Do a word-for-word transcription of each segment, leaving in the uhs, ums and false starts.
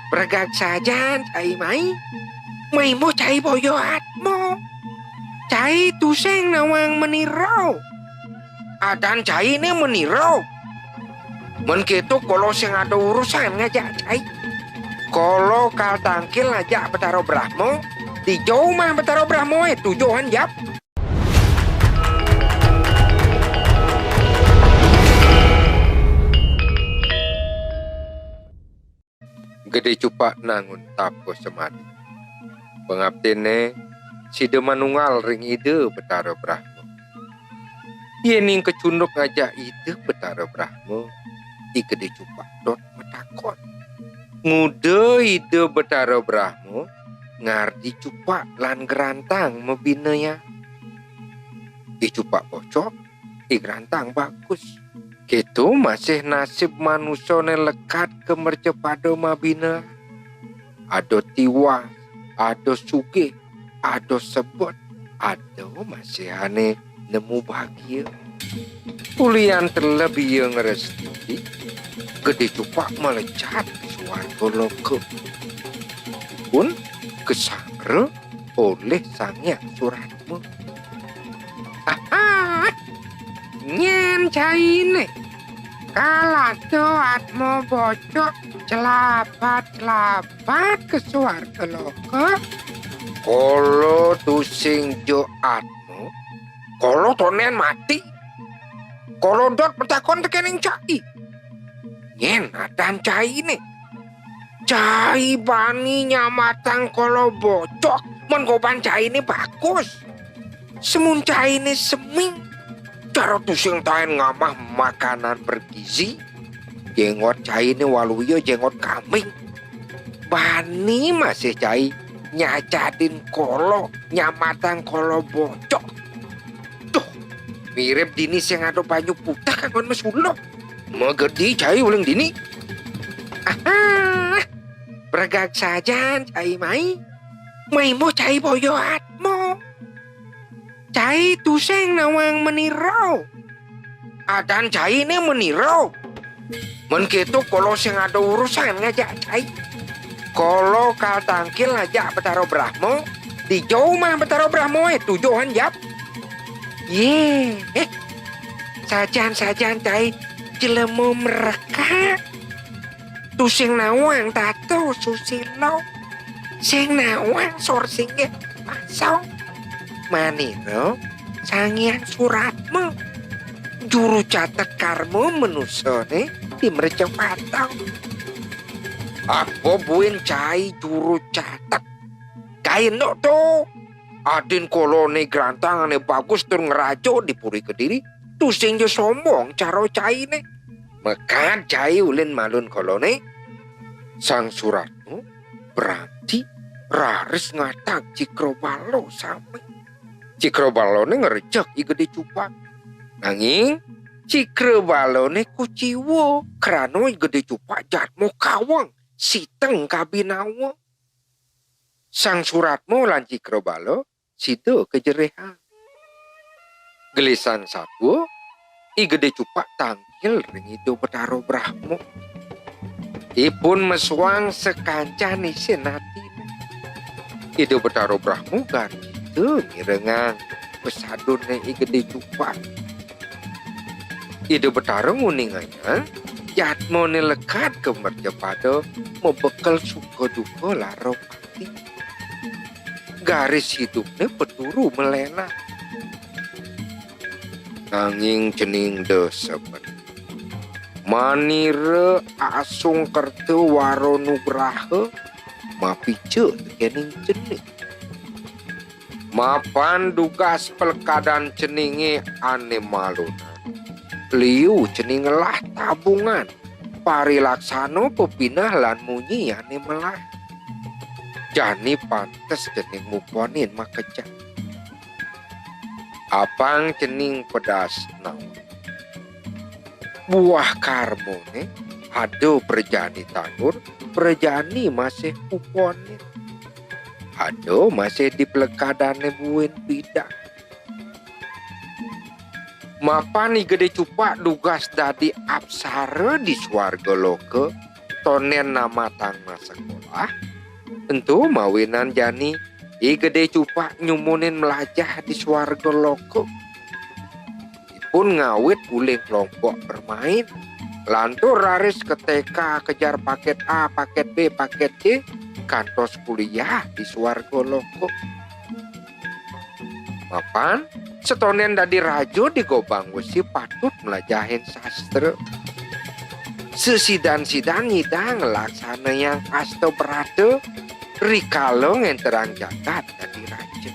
Pregag sajan cai mai. Maimbo cai boyo atmo. Cai tusing nawang meniro. Adan cai ne meniro. Men keto kolo sing ada urusan ngajak cai. Kolo kal tangkil ngajak Betaro Brahmo. Dijau mah Betaro Brahmo eh tujuan jap. Gede Cupak nangun tapa semadi. Pangaptine sida manunggal ring Ida Betara Brahma. Yening kacunduk ngajak Ida Betara Brahma, I Gede Cupak dot matakon. Nguda Ida Betara Brahma ngardi Cupak lan Grantang mabinayang. I Cupak bocok, I Grantang bagus. Keto masih nasib manusane lekad ka mercapada mabina. Ada tiwas, ada sugih, ada sebet, ada masih ane nemu bahagia. Ulian teleb ia ngrestiti, Gede Cupak malecat suarga loka. Pun kasangra olih Sang Hyang Suratma. Aha! Nyen caine. Kalado atma bocok celabat-celabat ka suarga loka. Kala tusing ja atma, kala tonden mati. Kala dot matakon tekening cai. Nyen adan caine. Cai bani nyamatang kala bocok, men goban caine bagus. Semun caine seming, cara tusing taen ngamah makanan bergizi, jengot caine waluya jengot kambing. Bani masih cai nyacadin kala, nyamatang kala bocok. Duh, mirib dini sing ada banyu putih kanggon masuluh. Magedi cai uling dini. Aha, pregag sajan cai mai. Maimbo cai boyo atma. Cai tusing nawang menira. Adan caine menira. Men keto kala sing ada urusan ngajak cai. Kala kal tangkil ngajak Betara Brahma, dijau mah Betara Brahma eh tujuan jap. Yé, eh, sajan-sajan cai jelema merekak. Tusing nawang tato susila. Sing nawang sor singgih pasong. Manira Sang Hyang Suratma. Juru catet karma manusane di mreca patang. Apa buin cai juru catet? Kaina to. Adin kolone grantang ane bagus tur ngraja di Puri Kediri, tusing ja sombong cara caine. Mekad cai ulin malun kolone, Sang Suratma, Branti, raris ngatag Cikrabala sami. Cikrabalane ngrejek I Gede Cupak. Nanging Cikrabalane kuciwa krana I Gede Cupak jadma kaweng siteng kabinawa. Sang Suratma lan Cikrabala sida kajerihan. Gelisang satua, I Gede Cupak tangkil ring Ida Betara Brahma. Ipun mesuang sakancan isin atine. Ida Betara Brahma garita mirengang pasadunne I Gede Cupak. Ida Betara nguningayang jadmane lekad ka mercapada mabekel suka duka lara pati. Garis hidupne peturu malelah. Nanging cening da semen. Manira asung kerta wara nugraha mapica tekening cening. Mapan dugas pelekadan ceninge ane malunan. Liu cening ngelah tabungan, parilaksana pepineh lan munyi ane melah. Jani pantes cening muponin makejang. Apang cening pedas nawang. Buah karmane ada prajani tandur, prajani masih puponin. Ada masih di pelekadane buin pidan. Mapan I Gede Cupak dugas dadi apsara di swarga loka, tondén namatang masekolah, ento mawinan jani I Gedé Cupak nyumunin mlajah di suarga loka. Ipun ngawit uling kelompok bermain, lantur raris ka T K kejar paket A, paket B, paket C, kantos kuliah di suarga loka. Mapan, setondén dadi raja di Gobang Wesi patut mlajahin sastra. Sesidan-sidan nyidang nglaksanayang asta brata rikala ngenterang jagat dadi raja.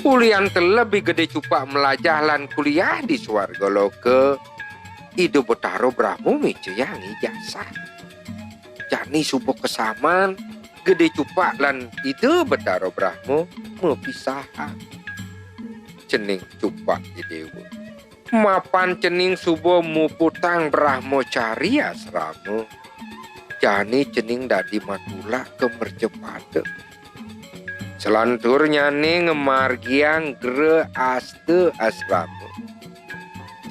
Ulian teleb I Gedé Cupak mlajah lan kuliah di suarga loka, Ida Betara Brahma micayang ijazah. Jani suba kasaman, Gedé Cupak lan Ida Betara Brahma mapisahan. Cening Cupak Idéwa. Mapan cening suba muputang brahmacari asrama, jani cening dadi matulak ka mercapada. Salanturnyané ngamargiang grehasta asrama.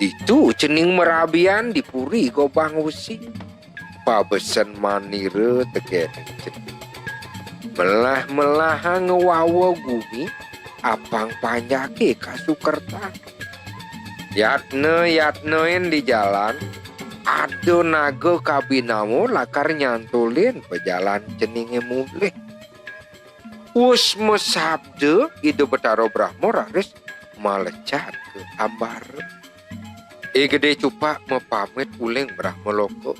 Ditu cening marabian di puri Gobang Wesi. Pabesen manira tekéning cening. Melah-melahang ngwawa gumi, apang panjaké kasukertan. Yatna-yatnain di jalan, ada naga kabinawa lakar nyantulin pajalan ceningé mulih. Wus masabda Ida Betara Brahma raris malecat ka ambara. I Gedé Cupak mapamit uling Brahma Loka.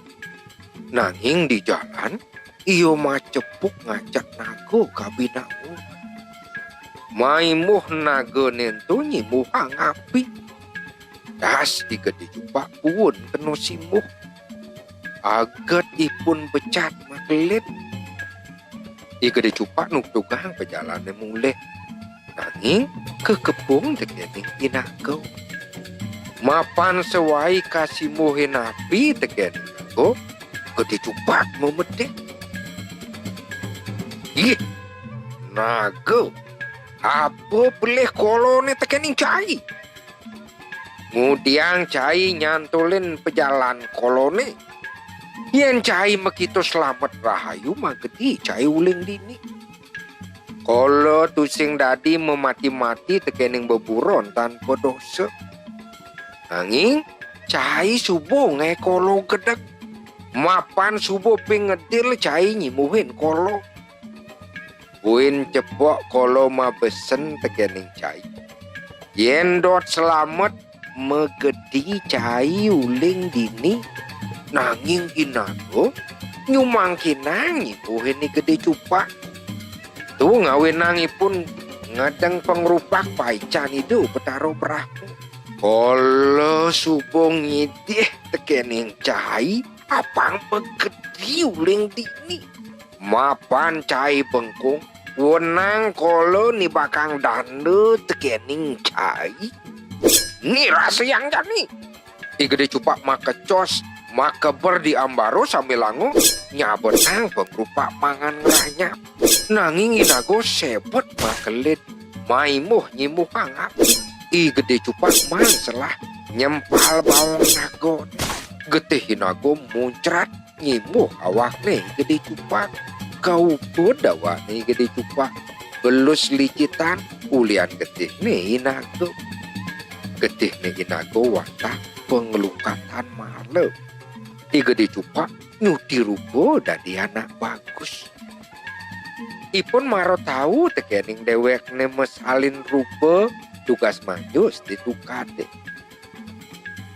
Nanging di jalan, ia macepuk ngajak naga kabinawa. Maimuh nagané ento nyimuhang api. Das I Gedé Cupak puun kena simuh. Aget ipun becat makelid. I Gedé Cupak nugtugang pajalané mulih. Nanging kakepung tekéning i naga. Mapan sawai kasimuhin api tekéning naga, Gedé Cupak mamedik. "Ih, naga, apa pelih kalané tekéning cai? Ngudiang cai nyantulin pajalan kalané. Yén cai makita slamet rahayu, magedi cai uling dini. Kala tusing dadi mamati-mati tekéning beburon tanpa dosa. Nanging cai suba ngaé kala gedeg. Mapan suba ping ngedil cai nyimuhin kala. Buin cepok kala mabesen tekéning cai. Yén dot slamet, magedi cai uling dini." Nanging i naga nyumangkinang nyimuhin I Gedé Cupak. Tu ngawinang ipun ngedeng pangrupak paican Ida Betara Brahma. Kala suba ngidih tekéning cai, apang magedi uling dini. Mapan cai bengkung, wenang kala nibakang danda tekéning cai. "Nirasayang jani!" I Gedé Cupak makecos, makeber di ambara sambilanga nyabetang pangrupak mangan ngranyap. Nanging i naga sebet makelid, maimuh nyimuhang api. I Gedé Cupak maan selah nyempal baong naga. Getih i naga muncrat nyimuh awakné I Gedé Cupak. Kaukud awakné I Gedé Cupak. Belus licitan ulian getihné i naga. Getihné i naga wantah panglukatan mala. I Gedé Cupak nyuti rupa dadi anak bagus. Ipun mara tau tekéning déwékné masalin rupa dugas manyus di tukadé.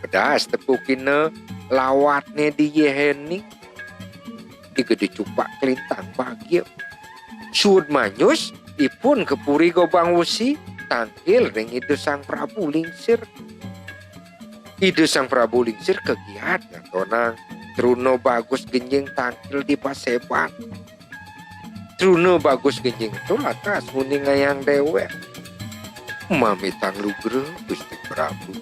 Pedas tepukina lawatné di yéhéné. I Gedé Cupak kalintang bagia. Suud manyus, ipun ka Puri Gobang Wesi, tangkil ring Ida Sang Prabu Lingsir. Ida Sang Prabu Lingsir kagiat ngatonang truna bagus genjing tangkil di paséban. Truna bagus genjing ento lantas nguningayang déwék. Mamitang lugra, Gusti Prabu.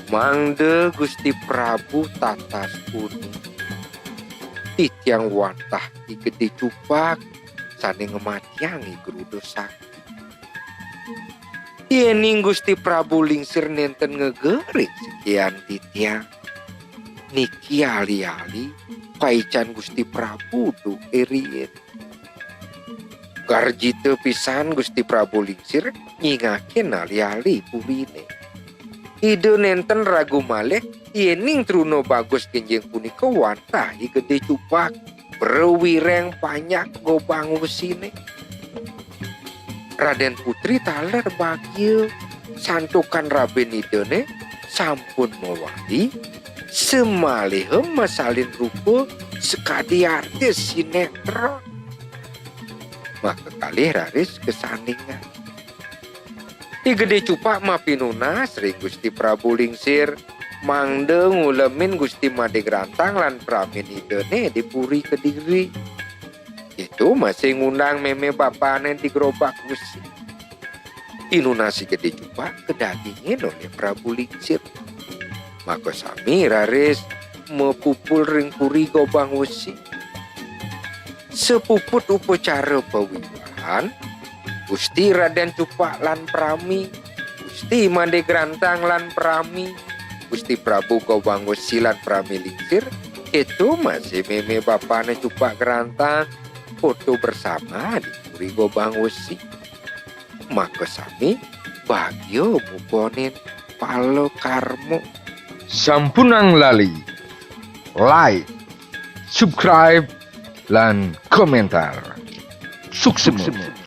Mangda Gusti Prabu tatas puni. Titiang wantah I Gedé Cupak sané ngamatiang I Garuda Sakti. Yéning Gusti Prabu Lingsir nénten ngega ring sikian titiang, Niki ali-ali paican Gusti Prabu duke riin. Garjita pisan Gusti Prabu Lingsir nyingakin ali-ali purine. Ida nenten ragu malih yening Truna Bagus Genjing punika wantah I Gede Cupak, brawireng panjak Gobang Wesine. Raden Putri taler bagia santukan rabin idane sampun mawali, samaliha masalin rupa sakadi artis sinetron. Maka kalih raris kasandingan. I Gede Cupak mapinunas ring Gusti Prabu Lingsir, mangda ngulemin Gusti Made Grantang lan pramin idane di Puri Kediri. Itu masih ngundang meme bapane di gerobak besi. Pinunas I Gede Cupak kadagingin olih Prabu Lingsir. Maka sami raris mapupul ring Puri Gobang Wesi. Sapuput upacara pawiwahan, Gusti Raden Cupak lan prami, Gusti Made Grantang lan prami, Gusti Prabu Gobang Wesi lan prami Lingsir, itu masih meme bapane Cupak Grantang, foto bersama di Puri Gobang Wesi. Maka sami bagia muponin pala karma. Sampunang lali like, subscribe, lan komentar. Suksma.